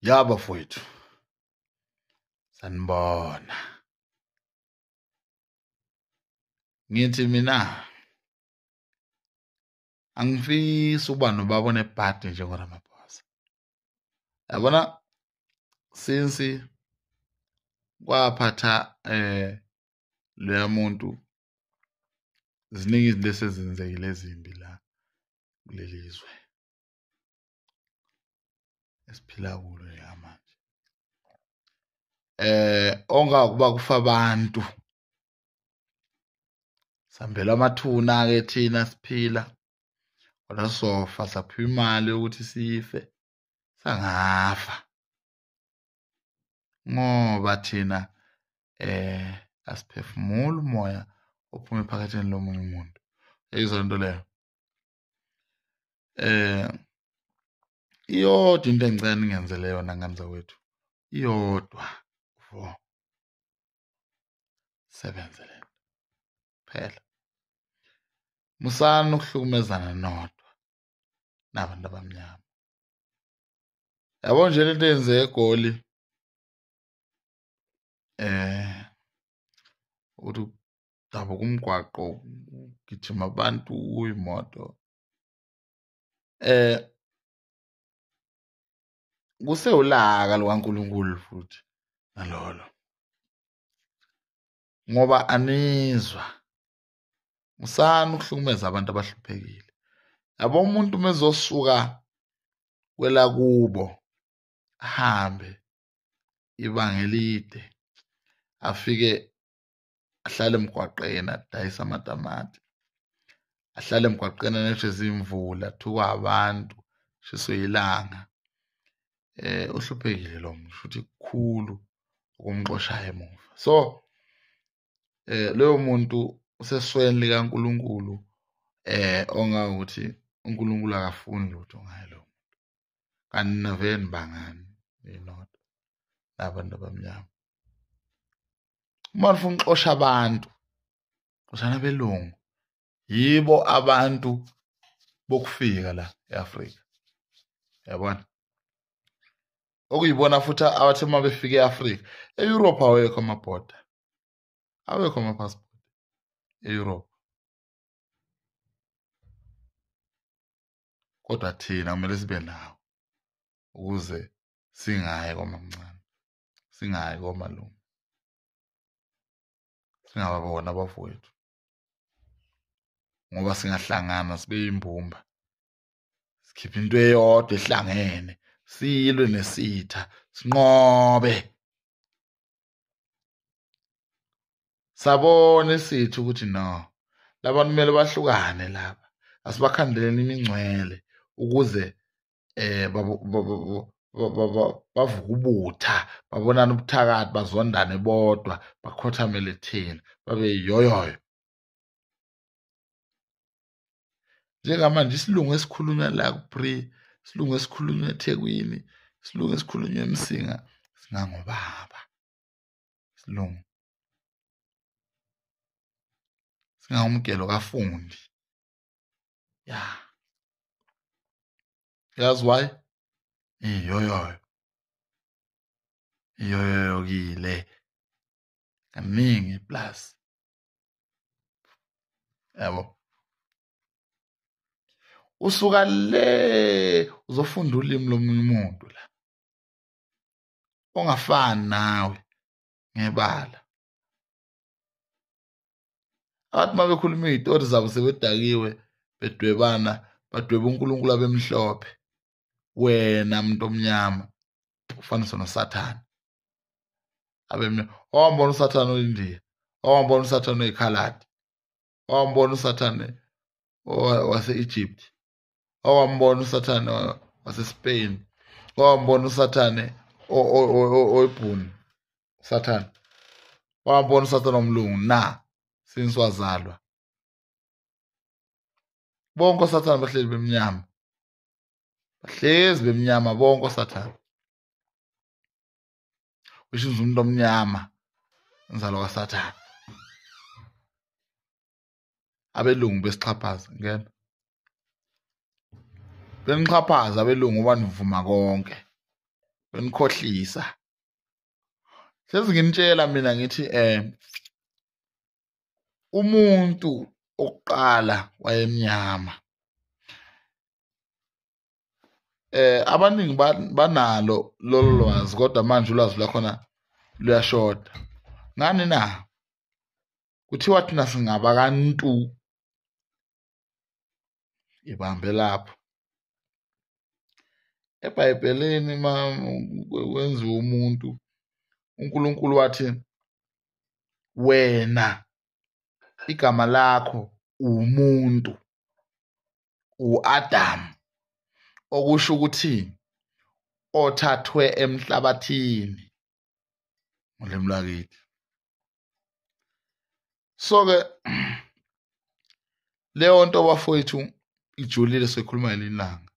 Ya bafowethu, sanibona. Ngithi mina angifisi ukuba nobaba onebhadi njengoRamaphosa. Yabona, since kwaphatha loya muntu, ziningi izinto esezenzekile ezimbi la kuleli zwe esiphila kulo njengamanje. Ongakuba kufa abantu, sambela amathuna ke thina siphila, kodwa sofa saphiwa imali yokuthi sife, sangafa ngoba thina asiphefumula umoya ophuma ephaketheni lomunye umuntu. Eyizwa lento leyo. Iyodwa into engicela ningenzele yona ngane zakwethu, iyodwa vo sebenze lento phela. Musani ukuhlukumezana nodwa nabantu abamnyama. Yabo nje lento eyenzeke eGoli, ukuthi kudabuka umgwaqo, kugijima abantu, kuyimoto. Kusewulaka lukaNkulunkulu futhi nalolo, ngoba anizwa. Musani ukuhlukumeza abantu abahluphekile. Yabo umuntu mezosuka kwelakubo ahambe ibanga elide, afike ahlale emgwaqeni adayise amatamati, ahlale emgwaqeni anethwe izimvula, athukwa abantu, shiswe ilanga. Uhluphekile lo muntu futhi kukhulu okumxoshayo emuva. So loyo muntu usesweni likaNkulunkulu, ongakuthi uNkulunkulu akafuni lutho ngaye lo muntu. Kanti nina vele nibangani ninodwa nabantu abamnyama. Uma nifuna ukuxosha abantu, xoshana abelungu. Yibo abantu bokufika la eAfrika. Yabona? Okuyibona futhi abathi uma befika eAfrika, eEurope awekho amabhoda, awekho ama-passport eEurope. Kodwa thina kumele sibe nawo ukuze singayi kwamamncane, singayi komalume, singababona abafowethu, ngoba singahlangana sibe yimbumba, sikhiphe into eyodwa ehlangene, silwe nesitha, sinqobe. Sabona isitha ukuthi no, labantu kumele bahlukane laba, asibakhandeleni imingcwele ukuze bavuke ubutha, babonane ubuthakathi, bazondane bodwa, bakhothamele thina, babe yoyoyo. Njengamanje isilungu esikhulunywa la kuPre, isilungu esikhulunywa eThekwini, isilungu esikhulunywa eMsinga, singangobaba. Isilungu singangumgelo kafundi. Ya. Yazi why? Iyoyoyo. Iyoyoyokile. Kaningi plus. Yabo. Usuka le uzofunda ulimi lomunye umuntu la ongafani nawe ngebala. Abathi uma bekhuluma iy'tori zabo sebedakiwe, bedwebana, badweba uNkulunkulu abemhlophe, wena muntu omnyama ufaniswa noSathane. Abemnyama, owambona uSathane oyiNdiya, owambona uSathane oyikhaladi, owambona uSathane wase-Egypt, owambona uSathane wase-Spain, owambona uSathane oyibhunu, Sathane, owambona uSathane omlungu na since wazalwa. Bonke oSathane bahleli bemnyama, bahlezi bemnyama bonke oSathane. Which is umuntu omnyama inzalo kaSathane. Abelungu besixhaphaza ngena, benixhaphaza abelungu ngoba nivuma konke. Benikhohlisa. Hlezi nginitshela mina ngithi umuntu oqala wayemnyama. Abaningi banalo lolu lwazi kodwa manje ulwazi lwakhona luyashoda. Ngani na? Kuthiwa thina singabakantu. Ibambe lapho. EBhayibhelini wenziwa umuntu, uNkulunkulu wathi wena igama lakho umuntu, uAdam, okusho ukuthi othathwe emhlabathini ngolimi lwakithi. So ke leyo nto bafowethu ijulile, soyikhuluma ngelinye ilanga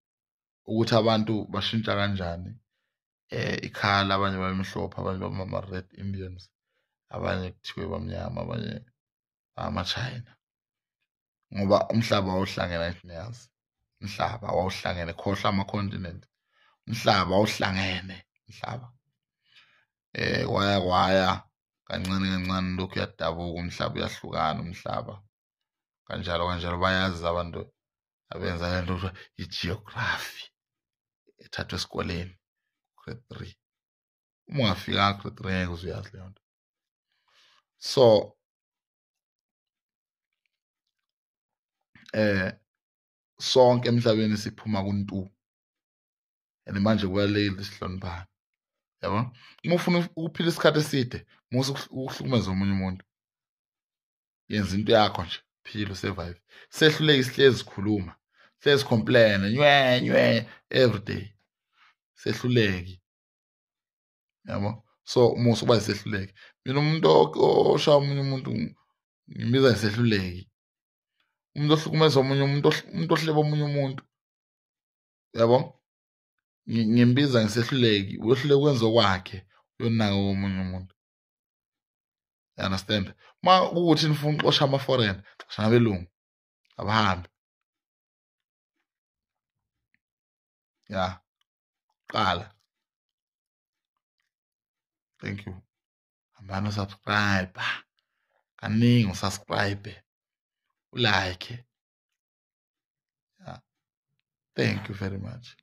ukuthi abantu bashintsha kanjani ikhala, abanye bamhlophe, abanye bama-Red Indians, abanye kuthiwe bamnyama, abanye amaChina, ngoba umhlaba wawuhlangene, niyazi umhlaba wawuhlangene, khohlwa ama-continent, umhlaba wawuhlangene umhlaba. Kwaya kwaya kancane kancane lokhu uyadabuka umhlaba, uyahlukana umhlaba kanjalo kanjalo. Bayazi abantu abenza lento kuthiwa i-geography ethathwa esikoleni grade 3. Uma ungafika grade 3 ngeke uzuyazi leyo nto. So sonke emhlabeni siphuma kuntu, and manje kubalulekile sihloniphane, yabo. Uma ufuna ukuphila isikhathi eside, musa ukuhlukumeza omunye umuntu, yenza into yakho nje, phila, usurvive. Sehluleki sihlezi sikhuluma, sihlezi complain nywe nywe every day, sehluleki, yabo. So musa uba sehluleki. Mina umuntu oshaya omunye umuntu ngimbiza ngesehluleki, umuntu ohlukumeza omunye umuntu, umuntu ohleba omunye umuntu, yabo, ngimbiza ngesehluleki. Uyohluleka ukwenza okwakhe, uyonaka omunye umuntu. You understand? Ma ukuthi nifuna ukuxosha ama-foreign, xosha nabelungu, abahambe. Ya, qala. Thank you. Hambani usubscribe. Kaningi usubscribe. Ulike. Yeah. Thank you very much.